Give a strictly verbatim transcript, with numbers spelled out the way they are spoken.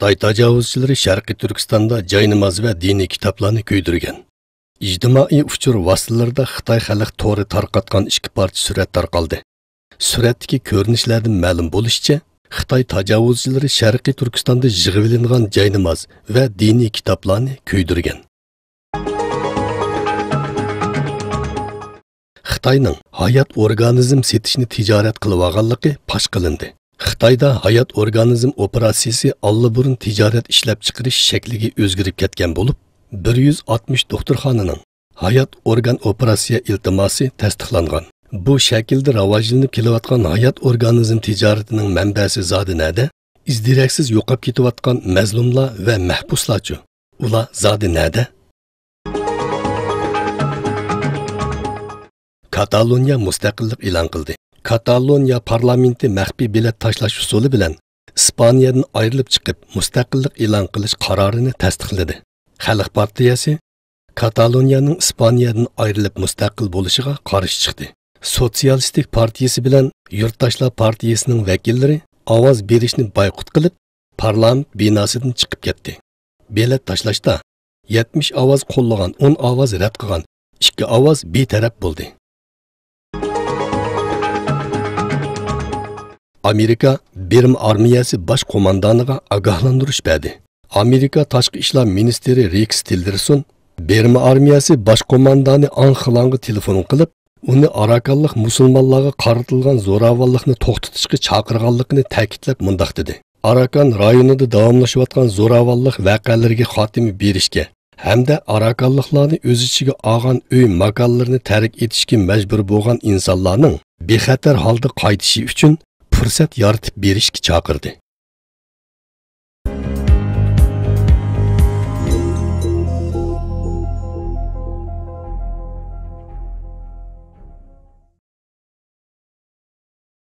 خىتاي تاجاۋۇزچىلىرى شەرقىي تۈركىستاندا جايناماز ۋە دىنىي كىتابلارنى كۆيدۈرگەن. ئىجتىمائىي ئۇچۇر ۋاسىتىلىرىدە خىتاي خەلق تورى تارقاتقان ئىككى پارچە سۈرەت تارقالدى. سۈرەتتىكى كۆرۈنۈشلەردىن مەلۇم بولۇشىچە، خىتاي تاجاۋۇزچىلىرى شەرقىي تۈركىستاندا يىغىۋېلىنغان جايناماز ۋە دىنىي كىتابلارنى كۆيدۈرگەن. خىتاينىڭ ھايات ئورگانىزم سېتىشنى تىجارەت قىلىۋالغانلىقى پاش قىلىندى. خىتايدا ھايات ئورگانىزم ئوپېراتسىيىسى ئاللىبۇرۇن تىجارەت ئىشلەپچىقىرىش شەكلىگە ئۆزگىرىپ كەتكەن بولۇپ، بىر يۈز ئاتمىش دوختۇرخانىنىڭ ھايات ئورگان ئوپېراتسىيە ئىلتىماسى تەستىقلانغان. بۇ شەكىلدە راۋاجلىنىپ كېلىۋاتقان ھايات ئورگانىزم تىجارىتىنىڭ مەنبەسى زادى نەدە؟ ئىز-دېرەكسىز يوقاپ كېتىۋاتقان مەزلۇملار ۋە مەھبۇسلارچۇ؟ ئۇلار زادى نەدە؟ كاتالونىيە مۇستەقىللىق ئېلان قىلدى. كاتالونىيە پارلامېنتى مەخپىي بېلەت تاشلاش ئۇسۇلى بىلەن ئىسپانىيەدىن ئايرىلىپ چىقىپ، مۇستەقىللىق ئېلان قىلىش قارارىنى تەستىقلىدى. خەلق پارتىيەسى كاتالونىيەنىڭ ئىسپانىيەدىن ئايرىلىپ مۇستەقىل بولۇشىغا قارشى چىقتى. سوتسىيالىستىك پارتىيىسى بىلەن يۇرتداشلار پارتىيىسىنىڭ ۋەكىللىرى ئاۋاز بېرىشنى بايقۇت قىلىپ، پارلامېنت بىناسىدىن چىقىپ كەتتى. بېلەت تاشلاشتا يەتمىش ئاۋاز قوللىغان، ئون ئاۋاز رەت قىلغان، ئىككى ئاۋاز بىتەرەپ بولدى. ئامېرىكا بىرما ئارمىيەسى باش قوماندانىغا ئاگاھلاندۇرۇش بەردى. ئامېرىكا تاشقى ئىشلار مىنىستىرى رېكس تىللېرسون بىرما ئارمىيەسى باش قوماندانى ئاڭ خىلاڭغا تېلېفون قىلىپ، ئۇنى ئاراكانلىق مۇسۇلمانلارغا قارىتىلغان زوراۋانلىقنى توختىتىشقا چاقىرغانلىقىنى تەكىتلەپ مۇنداق دېدى: ئاراكان رايونىدا داۋاملىشىۋاتقان زوراۋانلىق ۋەقەلىرىگە خاتىمە بېرىشكە ھەمدە ئاراكانلىقلارنى ئۆز ئىچىگە ئالغان ئۆي ماكانلىرىنى تەرك ئېتىشكە مەجبۇر بولغان ئىنسانلارنىڭ بىخەتەر ھالدا قايتىشى ئۈچۈن پۇرسەت يارىتىپ بېرىشكە چاقىردى.